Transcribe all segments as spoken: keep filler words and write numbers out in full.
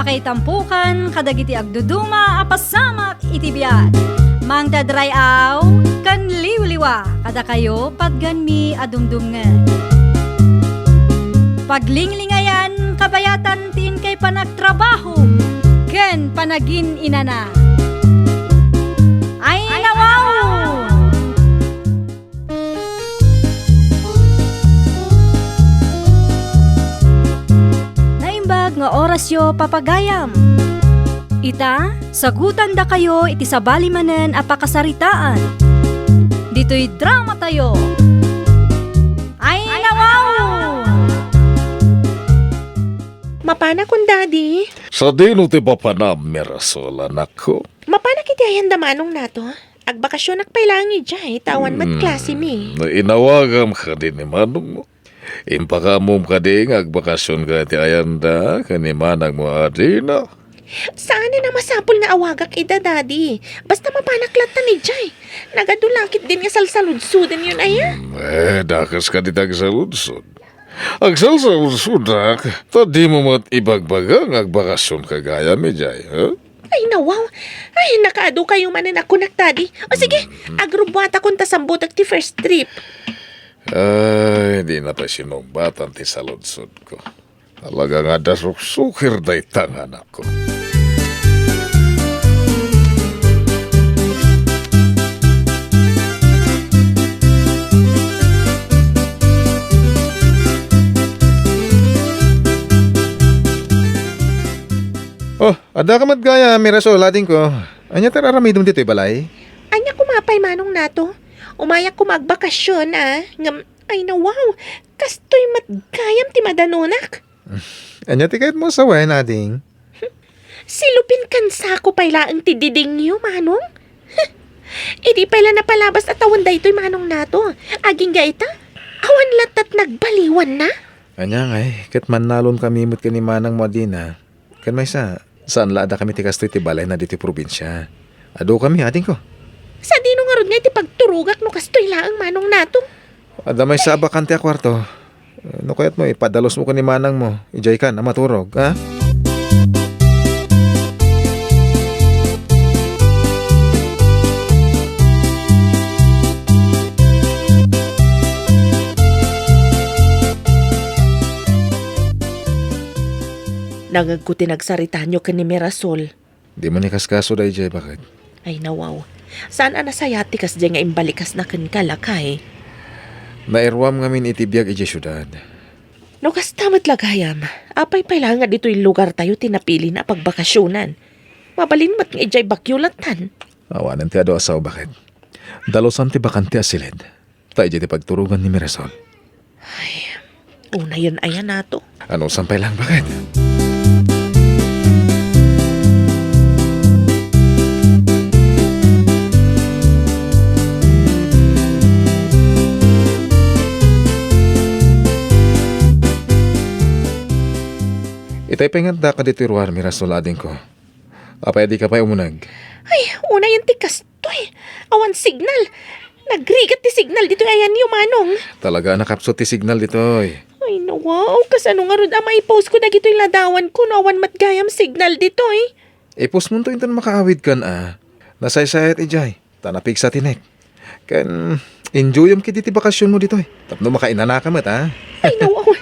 Pakaitampukan kadagiti agduduma a pasamak iti biag. Mangted ray-aw ken liwliwa kadakayo patganmi a dumdumngeg. Paglinglingayan kabayatan ti inkay panagtrabaho ken panagin-inana. Ay, nawaw! Naimbag nga orasyo, papagayam. Ita, sagutandakayo iti sabali manen a pakasaritaan. Ditoy dramatayo. Ay, nawaw! Mapanakon, Daddy. Sadino ti mapanam, Mirasol, anakko? Mapanak iti ayanda manong nato. Agbakasionak pay laeng idiay, ta awan met klasemi. Hmm, inawagam kadi ni manongmo? Impakaammom kadi nga agbakasionka iti ayanda ken ni manangmo a Dina? Saanen a masapul nga awagak ida, Daddy. Basta mapanak lattan idiay. Nagadu la ketdin nga salsaludsodenyon aya. Hmm, eh, dakes kadi ti agsaludsod. Agsalsaludsodak, ta dimo met ibagbaga nga agbakasionka gayam idiay, ha? Ay, nawaw. Ay, nakaadu kayo manen a kunak, Daddy. O sige, agrubbuatakon ta sambutek ti first trip. Ay, dina pay sinungbatan ti saludsodko. Talaga nga adda suksukir dayta nga anakko. Oh, adda ka met gayam, Mirasol, adingko. Ania ti ar-aramidem ditoy balay? Ania koma pay manong nato? Umayak koma agbakasion, a. Ngem, ay nawaw, kastoy met gayam ti madanonak. Ania ti kayatmo a sawen, ading? Silupin ken sako pay laeng ti didingyo, manong. Idi pay la napalabas a tawen daytoy manong nato. Agingga ita, awan lattat nagbaliwanna. Ania ngay, ket mannalon kami met ken ni manangmo a Dina. Ken maysa, saan la a dakami ti kastoy ti balayna ditoy probinsia. Adu kami, adingko. Sadino ngarud nga iti pagturogak no kastoy laeng manong nato? Adda maysa a bakante a kuarto. No kayatmo, ipadalusmo ken ni manangmo. Idiaykan a maturog, ha? Nangegko ti nagsaritaanyo ken ni Mirasol. Dimo ni kaskaso daydiay, baket? Ay, nawaw. Saan a nasayaat ti kasdiay nga imbalikasna kenka, lakay? Nairuam ngamin iti biag idiay siudad. No kasta met, lakayam, apay pay laeng nga ditoy lugartayo ti napilina a pagbakasionan? Mabalin met nga idiay Baguio lattan. Awanen ti adu a sao, baket. Dalusan ti bakante a silid. Ta idiay ti pagturogan ni Mirasol. Ay, unayen aya nato. Anusan pay laeng, baket? Itay pay nga adda ka ditoy ruar, Mirasol, adingko. Apay a dika pay umuneg? Ay, unayen ti kastoy. Awan signal. Nagrigat ti signal ditoy ayanyo, manong. Talaga a nakapsut ti signal ditoy. Ay, nawaw. Kasano ngarud a maipostko dagitoy ladawanko no awan met gayam signal ditoy? Ipostmonto inton makaawidkan a. Nasaysayaat idiay. Ta napigsa ti nek. Ken enjoyem ketdi ti bakasionmo ditoy. Tapno makainanaka met, a? Ay, nawaw.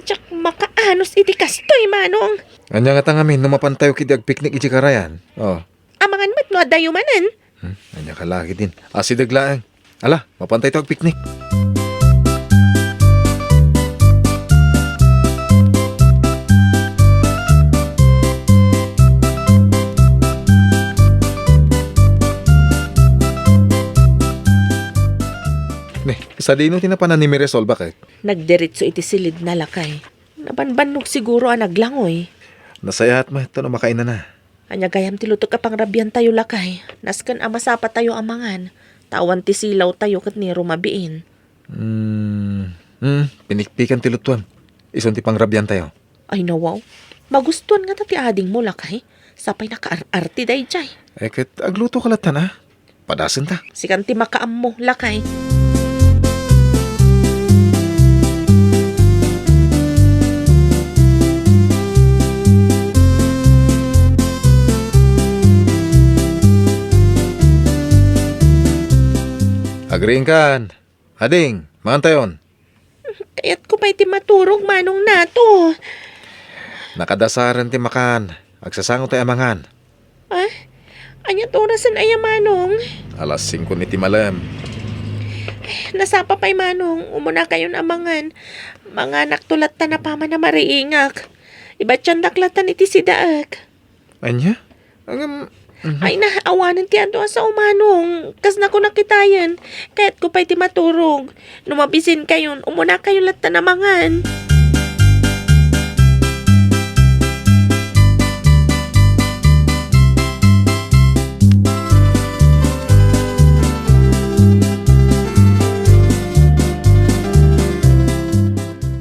Diak makaanus iti kastoy, manong. Ania ngata ngamin no mapantayo ketdi agpiknik idiay karayan? Oh. Amangan met no addayo manen. Hmm, ania ka la ketdin. Asideg laeng. Ala, mapantayto agpiknik. Ne, sadino ti napanan ni Mirasol, baket? Nagdiretso iti silidna, lakay. Nabanbannog siguro a naglangoy. Nasayaat met no makainana. Ania gayam ti lutok a pangrabiantayo, lakay? Nasken a masapatayo a mangan, ta awan ti silawtayo ket ni rumabiin. Hmm, hmm, pinikpikan ti lutuem. Isun ti pangrabiantayo. Ay, nawaw. Magustuan ngata ti adingmo, lakay. Sapay nakaar-arte daydiay. Eh, ket agluto ka lattan, a? Padasenta. Sikan ti makaammo, lakay. Agriingkan. Ading, mangantayon. Kayatko pay ti maturog, Manong Nato. Nakadasaren ti makan. Agsasango tay a mangan. Ah? Ania't orasen aya, Manong? Alas singko iti malem. Nasapa pay, Manong. Umunakayon a mangan. Manganakto latta napaman a mariingak. Ibatiandak latta iti sidaek. Ania? Ngem, mhm. Ay na, awanen ti adu a sao, Manong. Kasna ko nakitayen. Kayatko pay ti maturog. No mabisinkayon, umunakayon latta a mangan.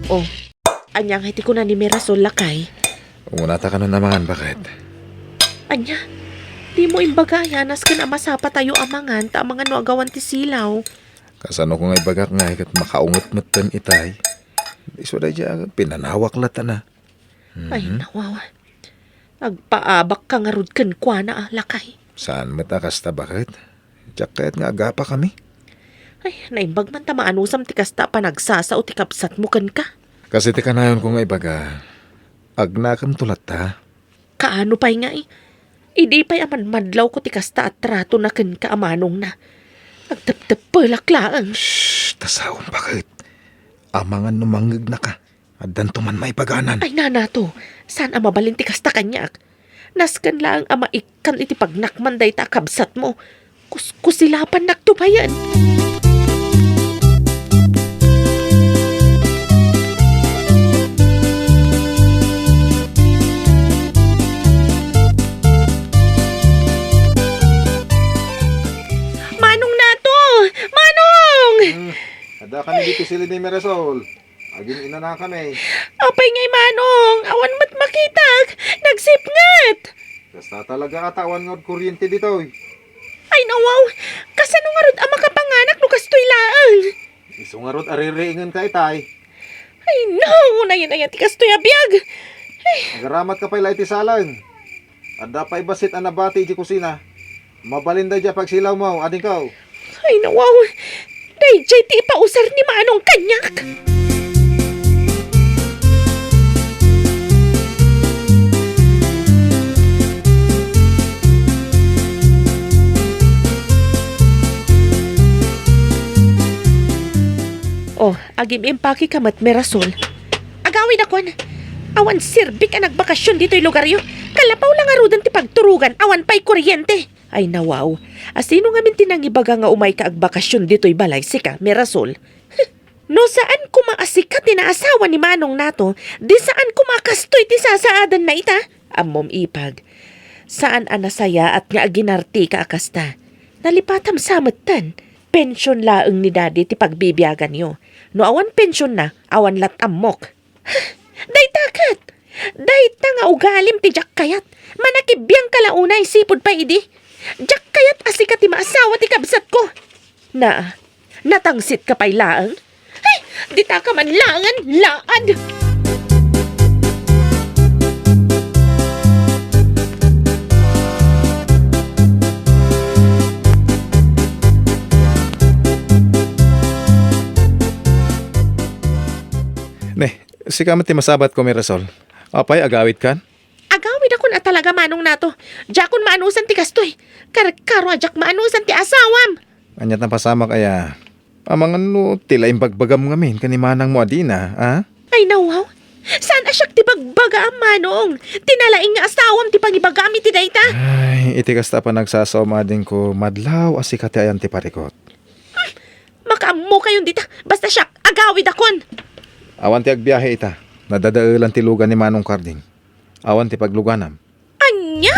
Oh, ania ngay ti kuna ni Mirasol, lakay? Umunata kanon a mangan, baket. Ania? Dimo imbaga aya, nasken a masapatayo a mangan, ta amangan no agawan ti silaw. Kasano ko nga ibagak ngay ket makaunget metten itay? Isu daydiay a pinanawak latta na. Ay, mhm. Nawaw. Agpaabakka ngarud kenkuana a, lakay. Saan met a kasta, baket? Diak kayat nga agapakami. Ay, naimbag man ta maanusam ti kasta a panagsasao ti kabsatmo kenka. Kas iti kanayonko nga ibaga, agnakemto latta. Kaano pay ngay? Idi pay a madmadlawko ti kasta a tratona kenka a manongna, agtepteppelak laeng. Shh! Ta saom, baket. Amangan no mangngegnaka. Addanto man maipaganan. Ay, nanato, saan a mabalin ti kasta kaniak? Nasken laeng a maikkan iti pagnakman dayta a kabsatmo. Kuskusilapannakto payen. Manong Nato! Manong! Hmm, adda kami ditoy silid ni Mirasol. Agin-inanakami. Apay ngay, Manong? Awan met makitak. Nagsipnget. Kasta talaga a ta awan ngarud kuryente ditoy. Ay, nawaw. Kasano ngarud a makapanganak no kastoy laeng? Isu ngarud a ririingenka itay. Ay, no! Unayen aya ti kastoy a biag. Ay. Agaramatka pay la iti saleng. Adda pay bassit a nabati idiay kusina. Mabalin daydiay a pagsilawmo, adingko. Ay, nawaw. Daydiay ti ipausar ni Manong kaniak. Oh, agim-impakeka met, Mirasol. Agawidakon. Awan serbik a nagbakasyon ditoy lugaryo. Kalapaw la ngaruden ti pagturogan, awan pay kuryente. Ay, nawaw. A, sino ngamin ti nangibaga nga umayka agbakasyon ditoy balay, sika, Mirasol? No saan koma a sika ti naasawa ni Manong Nato, di saan koma a kastoy ti sasaadanna ita? Ammom, Ipag. Saan a nasayaat nga aginartika a kasta. Nalipatam sa metten. Pension laeng ni Daddy ti pagbibiaganyo. No awan pensionna, awan lat ammok. Dayta ket! Dayta nga ugalim ti diak kayat. Manakibiangka la unay, sipud pay idi. Diak kayat a sika ti maasawa ti kabsatko. Na, natangsitka pay laeng? Ay, ditaka man laengen, laad! Ne, sika met ti masabatko, Mirasol. Apay, agawidkan? Agawidakon a talaga, Manong Nato. Diakon maanusan ti kastoy. Karkaro a diak maanusan ti asawam. Ania't napasamak aya? Amangan no ti la imbagbagam ngamin ken ni manangmo a dina, a? Ay, nawaw. Saan a siak ti bagbagaam, Manong? Ti nalaing nga asawam ti pangibagam iti dayta. Ay, iti kasta a panagsasaom, adingko, madlaw a sika ti ayan ti parikot. Hmm. Makaammokayon dita. Basta siak, agawidakon. Awan ti agbiahe ita. Nadadaelan ti lugan ni Manong Karding. Awan ti pagluganam. Ania?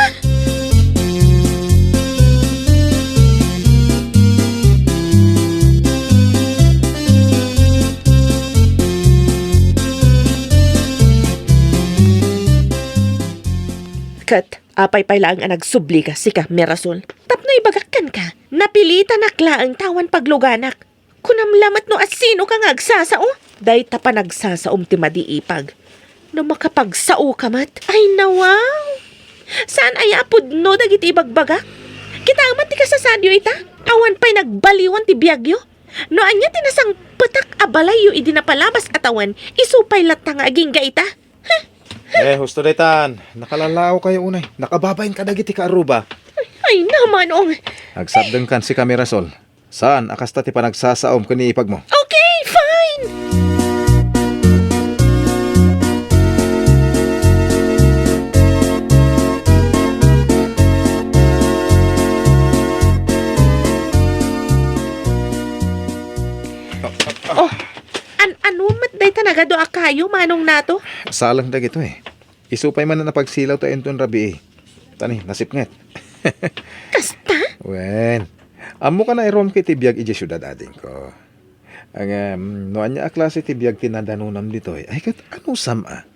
Ket apay pay laeng a nagsublika, sika, Mirasol? Tapno ibagak kenka, napilitanak laeng ta awan pagluganak. Kunam lamet no asinoka nga agsasao? Dayta panagsasaom ti madi, Ipag. No makapagsaoka met, ay nawaw! Saan aya a pudno dagiti ibagbagak? Kitaem met ti kasasaadyo ita? Awan pay nagbaliwan ti biagyo. No ania ti nasangpetak a balayyo idi napalabas a tawen, isu pay latta nga agingga ita. Eh, husto daytan. Nakalalaokayo unay. Nakababain kadagiti kaaruba. Ay, ay, na, Manong. Agsardengkan sika, Mirasol. Saan a kasta ti panagsasaom ken ni ipagmo? Okay, fine! Oh, an-, anu met dayta nagadu a kayo, Manong Nato? Saleng dagitoy. Isu pay manen a pagsilaw ta inton rabii. Tani, nasipnget. Kasta? Wen, ammo ka nairuamko iti biag idiay siudad, adingko. Ngem, no ania a klase ti biag ti nadanonam ditoy, ay ket anusam a?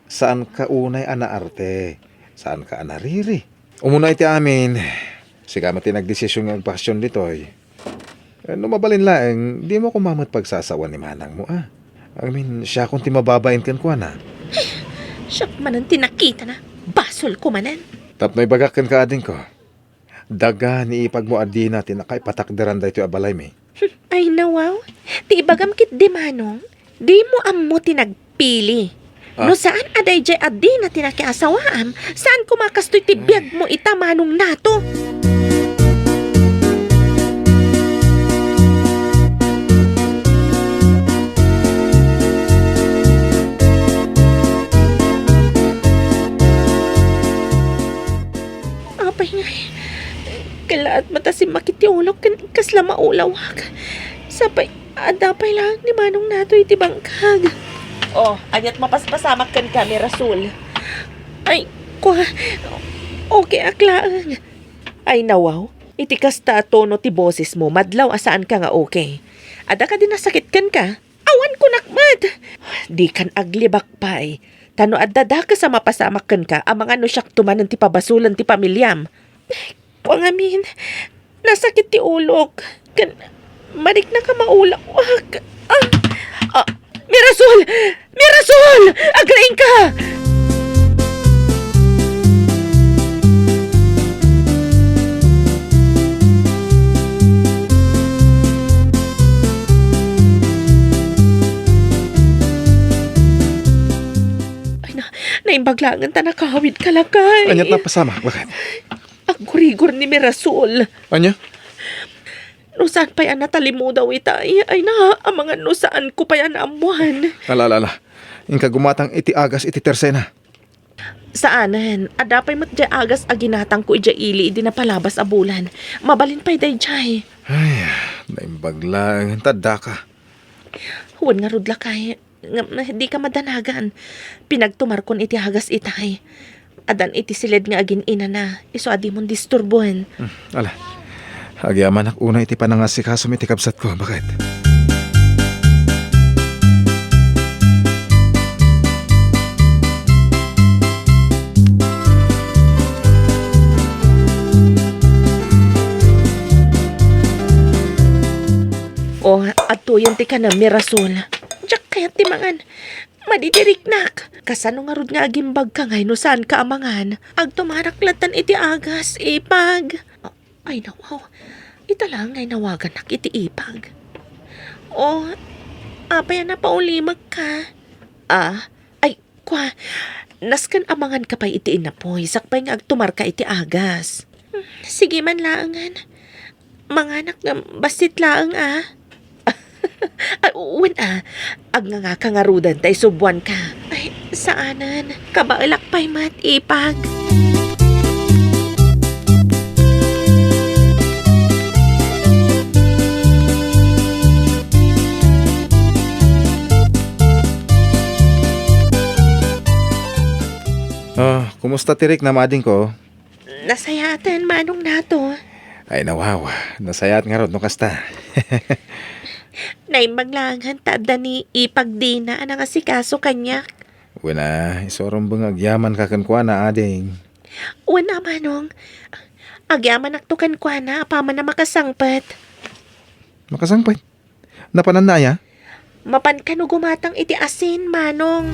Saanka unay a naarte. Saanka a nariri. Umuna iti amin, sika met ti nagdesision nga agpakasyon ditoy. Eh, no mabalin laeng, dimo koma met pagsasawan ni manangmo, a? I mean, siakon ti mababain kenkuana. Siak manen ti nakitana. Basolko manen. Tapno ibagak kenka, adingko, daga ni ipagmo a dina ti nakaipatakderan daytoy a balaymi. Ay, nawaw. Ti ibagam ketdi, Manong, dimo ammo ti nagpili. Ah. No saan a daydiay a dina ti nakiasawaam, saan koma kastoy ti biagmo ita, Manong Nato. Apay ngay, kallaat met a simmakit ti ulok ken kasla maulawak. Sapay, adda pay laeng ni Manong Nato iti bangkag. Oh, aniat mapaspasamak kenka, Mirasol? Ay, kua, okay ak laeng. Ay, nawaw, iti kasta a tono ti bosesmo, madlaw a saanka nga okay. Adda kadi nasakit kenka? Awan kunak met. Dikan aglibak pay. Ta no adda dakes a mapasamak kenka, amangan no siakto manen ti pabasolen ti pamiliam. Kua ngamin, nasakit ti ulok. Ken, mariknak a maulawak. Ah! Ah! Mirasol! Mirasol! Agriingka! Ay na, naimbag laengen ta nakawidka, lakay. Aniat napasamak, baket? Aggurigor ni Mirasol. Ania? No saan pay a natalimudaw itay, ay na, amangan no saanko pay a naammoan. Ala, ala, ala. Inka gumatang iti agas iti tersena. Saanen, adda pay met diay agas a ginatangko idiay ili idi napalabas a bulan. Mabalin pay daydiay. Ay, naimbag laeng ta addaka. Wen ngarud, lakay. Ngem, dika madanagan. Pinagtumarkon iti agas itay. Addan iti siled nga agin-inana, isu a dimon disturboen. Hmm, ala. Agyamanak unay iti panangasikasom iti kabsatko, baket? O, adtoyen ti kanam, Mirasol. Diak kayat ti mangan. Madidiriknak. Kasano ngarud nga agimbagka ngay no saanka a mangan? Agtumarak lattan iti agas, ipag. Ay, nawaw. Ita laeng nga inawaganak iti ipag. O, apay a napaulimekka? Ah, ay, kua, nasken a manganka pay iti inapoy, sakbay nga agtumarka iti agas. Hmm, sige man laengen. Manganak ngem bassit laeng, a. Ay, wen, a. Agngangaka ngaruden ta isubuanka. Ay, saanen. Kabaelak pay met, ipag. Ah, kumusta ti riknam, adingko? Nasayaaten, Manong Nato. Ay, nawaw. Nasayaat ngarud no kasta. Naimbag laengen ta adda ni ipag dina a nangasikaso kaniak. Wen a, isu rumbeng nga agyamanka kenkuana, ading. Wen a, Manong. Agyamanakto kenkuana apaman a makasangpet. Makasangpet? Napananna aya? Mapan kano gumatang iti asin, Manong.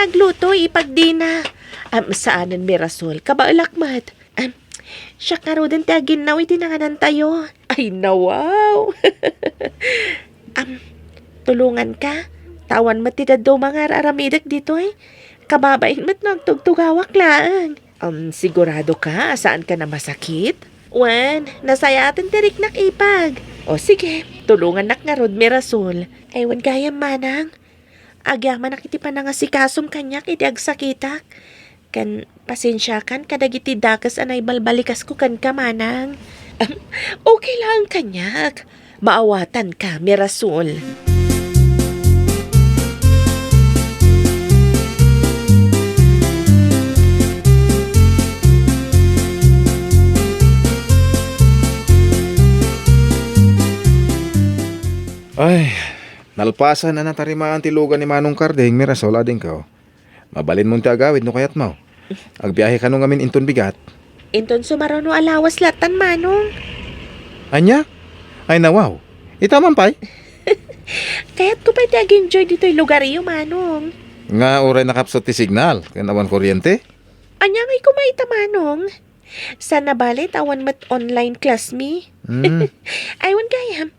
Agluto, ipagdina. Am, saanen, Mirasol. Kabaelak met. Am, siak ngaruden ti aginnaw iti nanganantayo. Ay, nawaw. Am, tulonganka. Ta awan met ti dadduma nga ar-aramidek ditoy. Kababain met no agtugtugawak laeng. Um, sigurado ka a saan ka na masakit? Wen, nasayaten ti riknak, ipag. O sige, tulongannak ngarud, Mirasol. Ay, wen gayam, manang. Agyamanak iti panangasikasom kaniak iti agsakitak. Ken pasensiakan kadagiti dakes a naibalbalikasko kenka, manang. Okay laeng kaniak. Maawatanka, Mirasol. Ay, nalpasan a natarimaan ti lugan ni Manong Karding, Mirasol, adingko. Mabalinmon ti agawid no kayatmo. Agbiahe kano ngamin inton bigat? Inton sumaruno a lawas lattan, Manong. Ania? Ay, nawaw. Ita man pay? Kayatko pay ti ag-enjoy ditoy lugaryo, Manong. Nga uray nakapsut ti signal, ken awan kuryente? Ania ngay koma ita, Manong? Saan a bale ta awan met online class mi. Hmm. Ay, wen gayam.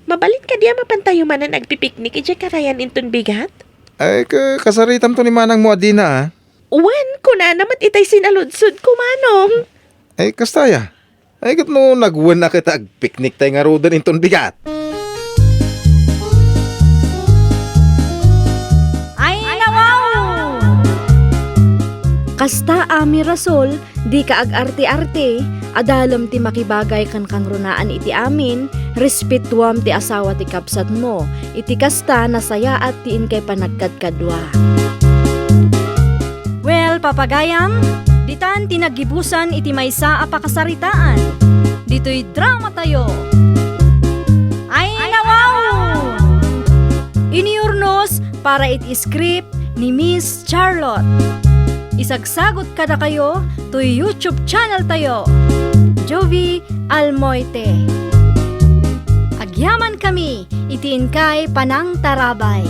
Mabalin kadi a mapantayo manen agpipiknik idiay karayan inton bigat? Ay, ka-, kasaritamto ni manangmo a dina, a. Wen, kunana met itay sinaludsodko, Manong. Ay, kasta aya. Ay, ket no nagwen a ket agpiknik tay ngaruden inton bigat. Ay, nawaw! Kasta a, Mirasol, dika ag-arte-arte, adalem ti makibagay ken kangrunaan iti amin, respetuam ti asawa ti kabsatmo. Iti kasta, nasayaat ti inkay panagkadkadua. Well, papagayam, ditan ti naggibusan iti maysa a pakasaritaan. Ditoy dramatayo. Ay, nawaw! Iniurnos para iti script ni Miss Charlotte. Isagsagot kadakayo toy YouTube channel tayo, Jovie Almoite. Agyaman kami iti inkay panangtarabay.